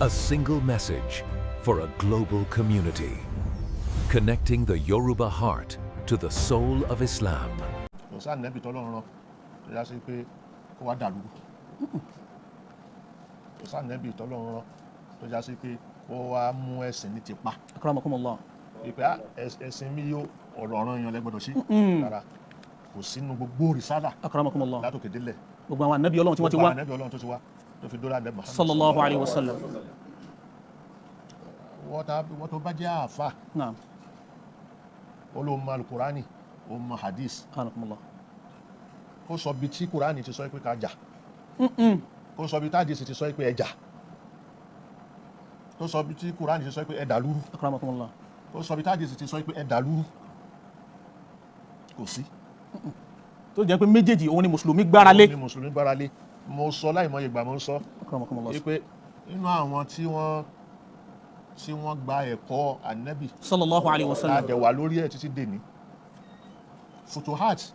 A single message for a global community. Connecting the Yoruba heart to the soul of Islam. Kò sáà nẹ́bì tọ́lọ́run rán tó yá sí pé kó wá dàlú. Kò sáà nẹ́bì tọ́lọ́run rán tó yá sí pé kó wá mú ẹ̀sìn ní tipa. Akramakumullah. Ìpè á ẹ̀sìn mi yóò ọ̀rọ̀ ọ̀ràn yan lẹ́gbọ́dọ̀ sí rárá, kò sínú gbogbo rìsálà. Akramakumullah. Látòkè délẹ̀. Gbogbo àwọn ànábì Ọlọ́run tí wọ́n ti gbogbo wá. Àwọn ànábì Ọlọ́run tó ti wá tó fi dóra ànábì Muhammad. Sallallahu alayhi wa sallam. Wọ́n tó bá jẹ́ àáfà, ó ló mọ alukurani, ó mọ hadith. Akramakumullah. Kó sọ bí tí kurani ti sọ pé ká jà, kó sọ bí tádìsì ti sọ pé ẹ jà, kó sọ bí tí kurani ti sọ pé ẹ dàlúrú. Akramakumullah. Kó sọ bí tádìsì ti sọ pé ẹ dàlúrú. Kò sí. Tó jẹ́ pé méjèèjì òun ni mùsùlùmí gbára lé. Ní mùsùlùmí gbára lé. Mo sọ láìmọye ìgbà, mo ń sọ Akramakumullah. wípé nínú àwọn tí wọ́n gba ẹ̀kọ́ ànábì, Sallallahu alayhi wa sallam. Àdẹ̀wà lórí ẹ̀ títí dèní, futuhat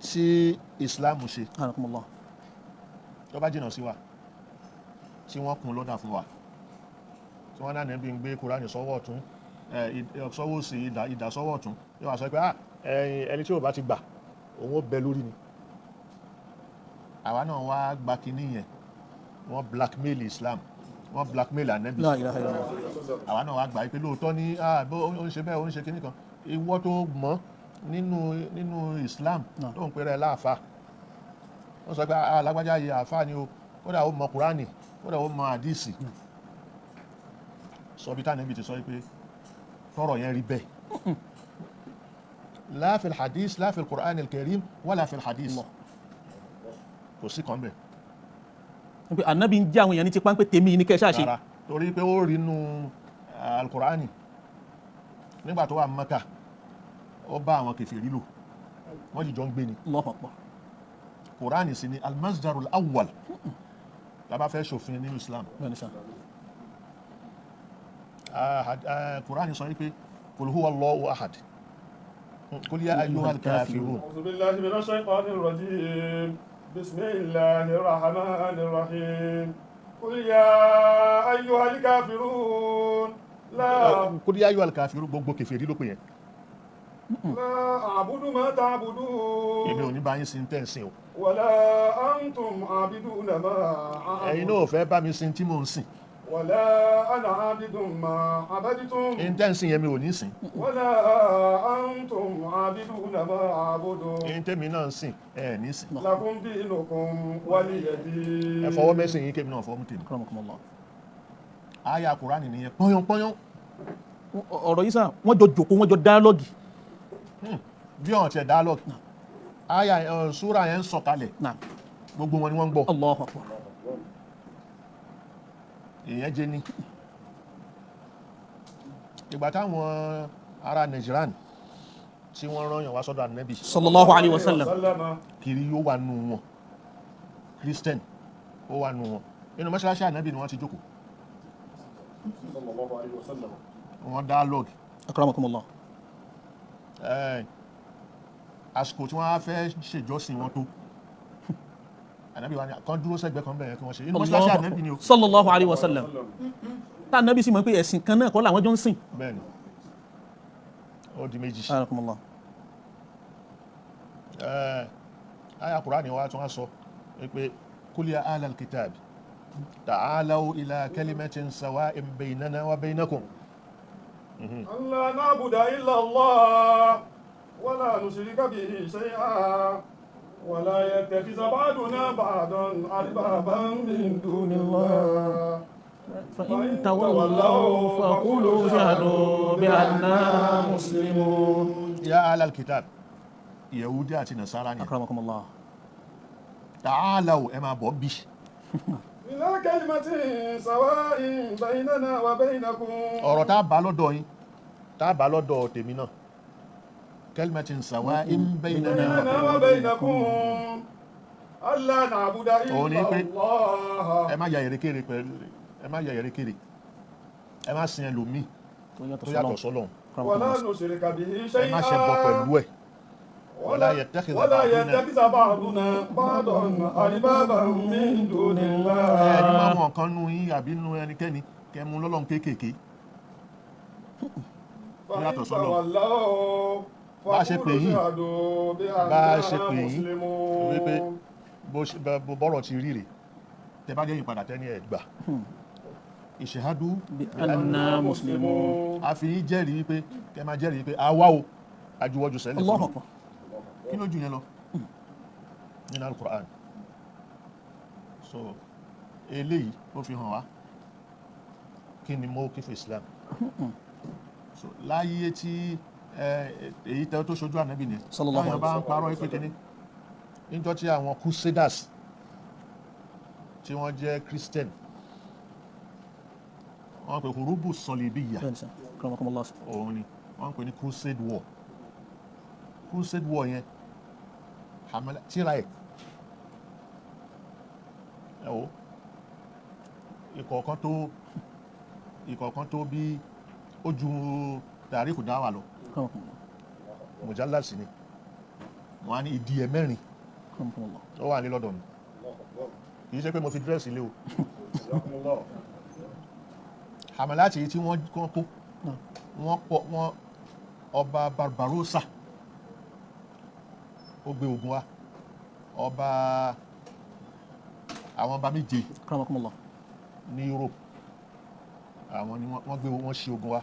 tí Islam ṣe, Akramakumullah. tó bá jìnnà sí wa, tí wọ́n kún lọ́dà fún wa, tí wọ́n náà níbi ń gbé Kùránì sọ́wọ́ ọ̀tún, sọ́wọ́ òsì, ìdà sọ́wọ́ ọ̀tún, yóò wá sọ pé, "Ah, ẹni tí ò bá ti gbà, òun ó bẹ lórí ni." Àwa náà wá gba kinní yẹn. Wọ́n blackmail Islam, wọ́n blackmail ànábì. La ilaha illallah. Àwa náà wá gbà pé lóòótọ́ ní, ah, bó ó ń ṣe bẹ́ẹ̀, ó ń ṣe kinní kan. Ìwọ tó mọ̀ nínú Islam, tó ń pèrè láàfa, wọ́n sọ pé, ah, lágbájá yìí, àáfà ni o, kódà ó mọ Kúránì, kódà ó mọ àdìsì, sọ bí tánàbí ti sọ pé tọrọ yẹn rí bẹ́ẹ̀. La fil hadith, la fil Qur'an al-Karim wala fil hadith. Allah. Kò sí kan bẹ́ẹ̀. Pé ànábì ń jẹ́ àwọn èèyàn ní tipa ń pé tèmi ní kẹ́ ṣáà ṣe. Rárá, torí pé ó rí inú alukurani nígbà tó wà Mẹ́kà, ó bá àwọn kèfèrí lò, wọ́n jìjọ ń gbé ni. Allahu akbar. Kurani sì ni almasdarul awwal tá bá fẹ́ ṣòfin nínú Islam. Bẹ́ẹ̀ ni sà. Kurani sọ wípé kul huwa Allahu ahad, kul ya ayyuhal kafirun. أعوذ بالله من الشيطان الرجيم، بسم الله الرحمن الرحيم، قل يا أيها الكافرون لا Kul ya ayyuhal kafirun, gbogbo kèfèrí ló pè yẹn. لا أعبد ما تعبدون. Èmi ò ní bá yín sin tẹ́ ń sìn o. ولا أنتم عابدون ما Ẹ̀yin أعبد. náà ò fẹ́ bá mi sin tí mò ń sìn. ولا أنا عابد ما عبدتم. Ẹ̀yin tẹ́ ń sìn yẹn, mi ò ní sìn. ولا أنتم عابدون ما أعبد. Ẹ̀yin tẹ́mi náà ń sìn, ẹ̀ ní sìn. لكم دينكم ولي دين. Ẹ fọwọ́ mẹ́sìn yín, kémi náà fọwọ́ mú tèmi. Akramakumullah. Àyà Kùránì nìyẹn, pọ́nyán pọ́nyán. Ọ̀rọ̀ yìí sà, wọ́n jọ jòkó, wọ́n jọ dialogue. Bí ọ̀n tiẹ̀ dialogue, àyà súra yẹn ń sọ̀kalẹ̀, gbogbo wọn ni wọ́n ń gbọ́. Allahu akbar. Èèyàn jẹ́ ní ìgbà táwọn ará Nàìjíríà tí wọ́n rán yàn wá sọ́dọ̀ ànábì, Sallallahu alayhi wa sallam. وسلم. Kiri yóò wà nù wọn, Christian ó wà nù wọn. Nínú mọ́ṣáláṣí ànábì ni wọ́n ti jókòó. صلى الله عليه وسلم. Wọ́n dialogue. Akramakumullah. Àsìkò tí wọ́n á fẹ́ ṣèjọ́sìn wọn tó, ànábì wa ni kan dúró sẹ́gbẹ̀ẹ́ kan bẹ̀rẹ̀ kí wọ́n ṣe inú mọ́ṣáláṣí ànábì ni o. Sallallahu alayhi wa sallam. Tá ànábì sì mọ̀ pé ẹ̀sìn kan náà kọ́ làwọn jọ ń sìn. Bẹ́ẹ̀ ni, ó di méjì. Akramakumullah. Aya Kùránì wa tún wá sọ wípé kul ya ahlal kitab ta'alaw ila kalimatin sawa'in baynana wa baynakum. ألا نعبد إلا الله ولا نشرك به شيئا ولا يتخذ بعضنا بعضا أربابا من دون الله. فإن تولوا فقولوا اشهدوا بأننا مسلمون. Ya ahlal kitab, Yahudi àti Nasara ni. Akramakumullah. Ta'alaw, ẹ máa bọ̀ bí. إلى كلمة سواء بيننا وبينكم. Ọ̀rọ̀ tá a bá lọ́dọ̀ yín, tá a bá lọ́dọ̀ tèmi náà, kalimatin sawa'in baynana بيننا وبينكم ألا نعبد Òun ni إلا pé الله. Ẹ má ya èrèkèrè pẹ̀lú, ẹ má ya èrèkèrè, ẹ má sin ẹlòmíì tó yàtọ̀ tó yàtọ̀ sọ́lọ́run. sọ́lọ́run. ولا نشرك به Ẹ má ṣe bọ شيئا. pẹ̀lú ẹ̀. ولا Wala yattakhidha ولا ba'duna. يتخذ بعضنا بعضا أربابا من دون الله. Ẹni máa mọ nǹkan nú yín àbí nú ẹnikẹ́ni kẹ́ mú lọ́lọ́run kéékèèké. فإن Yàtọ̀ sọ́lọ̀. تولوا Bá a ṣe pè yín, فقولوا اشهدوا bá a بأننا ṣe pè yín, wípé مسلمون. bó ṣe bó bọ́rọ̀ ti rí rè, tẹ bá dẹ́yìn padà tẹ́ni ẹ̀ gbà. Ìṣèhádú Bi anna muslimun. a fi yín jẹ́rìí wípé kẹ́ máa jẹ́rìí wípé àwa o ajuwọ́jú sẹ́lẹ̀ Allahu fún akbar. kí ló jù yẹn lọ nínú Al-Qur'an. So eléyìí ó fi hàn wá kí ni mawqif Islam. So láyé tí èyí tẹ́ tó ṣojú ànábì ni Sallallahu táwọn bá ń parọ́ pé kíní níjọ́ tí àwọn Crusaders tí wọ́n jẹ́ Christian, wọ́n pè hurubu sọlibiyya. Bẹ́ẹ̀ni sà, akramakumullah. Òun ni wọ́n pè ní Crusade War. Crusade War yẹn, hamala tíra ẹ̀ ẹ wo ìkọ̀ọ̀kan tó ìkọ̀ọ̀kan tó bí ó ju tàríkù dáwà lọ. Akramakumullah. Mujallad sí ni wọ́n á ní ìdí ẹ̀ 4. Akramakumullah. Ó wà ní lọ́dọ̀ mi, kì í ṣe pé mo fi dírẹ́sì lé o. Hamalati yìí tí wọ́n kó Naam. wọ́n pọ̀ wọ́n. Ọba Barbarossa ó gbé ogun wá, ọba àwọn ọba 7 Akramakumullah. ní Europe, àwọn ni wọ́n gbé wọ́n ṣe ogun wá.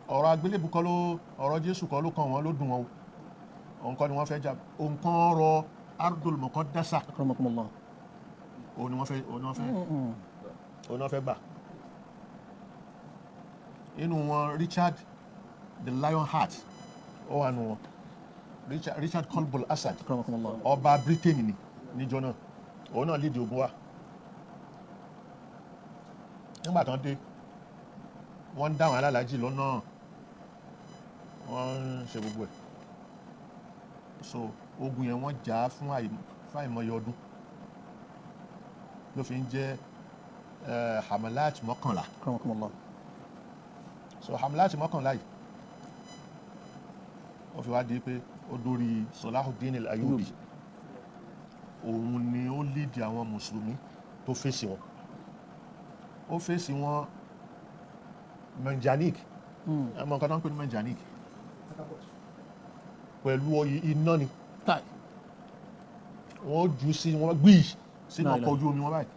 Ọ̀rọ̀ agbélébù kọ́ ló, ọ̀rọ̀ Jésù kọ́ ló kàn wọ́n, ló dùn wọn o. Òun kọ́ ni wọ́n fẹ́ jà, òun kàn rọ Ardul Muqaddasa. Akramakumullah. Òun ni wọ́n fẹ́, òun ni wọ́n fẹ́, òun ni wọ́n fẹ́ gbà. Inú wọn Richard the Lionheart ó wà nù wọn, Richard Colbul Asad. Akramakumullah. Ọba Britain ni níjọ́ náà, òun náà lídìí ogun wa. Nígbà tán dé, wọ́n ń dá àwọn alálàájì lọ́nà, wọ́n ń ṣe gbogbo ẹ̀. So ogun yẹn wọ́n jà á fún àìmọye ọdún, ló fi ń jẹ́ hamalat 11. Akramakumullah. So hamalat 11 yìí ó fi wá di pé ó dórí Salahuddin al-Ayyubi. Òun ni ó lídìí àwọn mùsùlùmí tó fèsì wọn, ó fèsì wọn Menjanik. Ẹ mọ nǹkan tó ń pè ní Menjanik pẹ̀lú iná ni. Táì. Wọ́n jù sí wọn gbìyì sínú La ọkọ̀ ilaha. ojú omi wọn báyìí.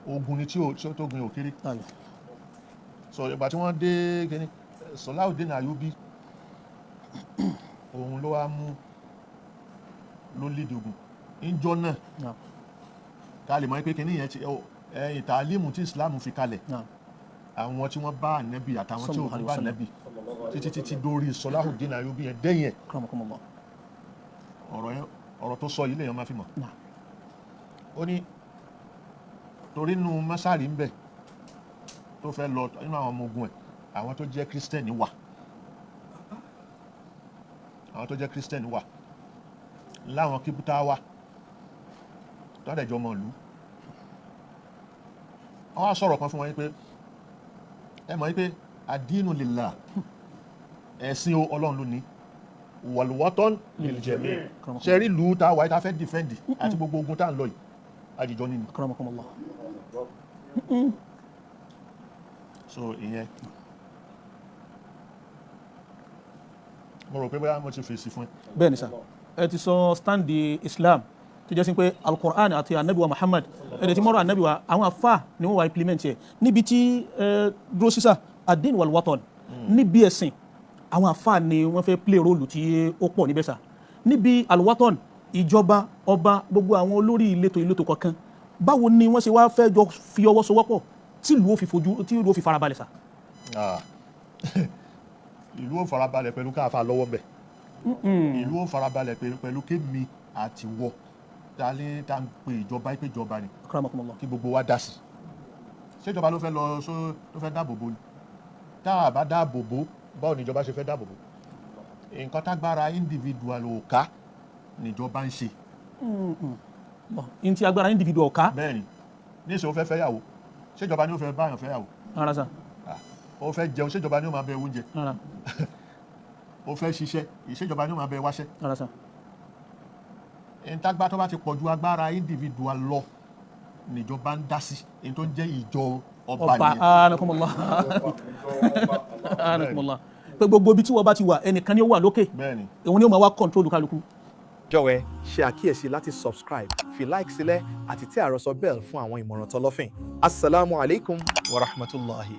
Ogun ni tí ó tó gun òkèrè. Táì. So ìgbà tí wọ́n dé kíní Salahuddin Ayyubi, òun ló wá mú ló lédè ogun níjọ́ náà. Naam. Ká lè mọ̀ pé kíní yẹn ti ẹ̀yìn tàlímù tí Islam fi kalẹ̀. Naam. Àwọn tí wọ́n bá ànẹ́bì àtàwọn tí ò Sallallahu bá alaihi wasallam. ànẹ́bì títí títí dórí Salahuddin Ayyubi yẹn dẹ́yìn ẹ̀. Akramakumullah. Ọ̀rọ̀ yẹn, ọ̀rọ̀ tó sọ yìí lèèyàn máa fi mọ̀. Naam. Ó ní torí inú mọ́sárì ń bẹ tó fẹ́ lọ nínú àwọn ọmọ ogun ẹ̀, àwọn tó jẹ́ kírísítẹ́nì wà, àwọn tó jẹ́ kírísítẹ́nì wà láwọn kíbútà wà tọ́dẹ̀jọ́ ọmọ ìlú. Wọ́n wá sọ̀rọ̀ kan fún wọn yín pé ẹ mọ̀ yín pé àdínú lillah, ẹ̀sìn o Ọlọ́run ló ní, wal-watan lil-jami'. Ṣe rí ìlú tá a wáyé tá a fẹ́ dìfẹ́ǹdì àti gbogbo ogun tá a ń lọ yìí, àjìjọ nínú. Akramakumullah. So ìyẹn mo rò pé bóyá mo ti fèsì fún ẹ. Bẹ́ẹ̀ni sà, ẹ ti sọ standi Islam tó jẹ́ sí pé Al-Qur'an àti anabi wa Muhammad, ẹ̀dẹ̀ tí mọ́rọ̀ anabi wa àwọn afa ni wọ́n wà implement ẹ̀ níbi tí dúró sísà ad-din wal-watan. Níbi ẹ̀sìn, àwọn afa ni wọ́n fẹ́ play role tí ó pọ̀ níbẹ̀ sà. Níbi al-watan, ìjọba, ọba, gbogbo àwọn olórí ìletò ìletò kọ̀ọ̀kan, báwo ni wọ́n ṣe wá fẹ́ jọ fi ọwọ́ sowọ́pọ̀ tí ìlú ó fi fojú, tí ìlú ó fi farabalẹ̀ sà? Ah. Ìlú ò farabalẹ̀ pẹ̀lú káfa lọ́wọ́ mbẹ̀. Ìlú ò farabalẹ̀ pẹ̀lú kémi àti wọ ta ní ta ń pe ìjọba pé ìjọba ni. Akramakumullah. Kí gbogbo wa dá sí. Ṣé ìjọba ló fẹ́ lọ só ló fẹ́ dáàbò bo ni? Tá a bá dáàbò bo, báwo ni ìjọba ṣe fẹ́ dáàbò bo? Nǹkan tágbára individual ò ká níjọba ń ṣe. N ti agbára individual ká. Bẹ́ẹ̀ ni, níṣẹ́ ó fẹ́ fẹ́yàwó, ṣé ìjọba ni ó fẹ́ báyàn fẹ́yàwó? Rárá sà. Ó fẹ́ jẹun, ṣé ìjọba ni ó máa bẹ oúnjẹ? Rárá. Ó fẹ́ ṣiṣẹ́, ìṣèjọba ni ó máa bẹ wáṣẹ́. Rárá sà. Ìtagbá tó bá ti pọ̀ ju agbára individual lọ níjọba ń dá sí, èyí tó ń jẹ́ ìjọ ọba Ọba nìyẹn. anakumullah, anakumullah, pé gbogbo ibi tí wọ́n bá ti wà, ẹnìkan ni ó wà lókè. Bẹ́ẹ̀ni. Òun ni ó máa wá control kálukú. Jọ̀wọ́ ẹ ṣe àkíyèsí láti subscribe, fi like sílẹ̀ àti tẹ àròsọ bell fún àwọn ìmọ̀ràn tọlọ́fìn. Asalaamu alaykum wa rahmatulahi.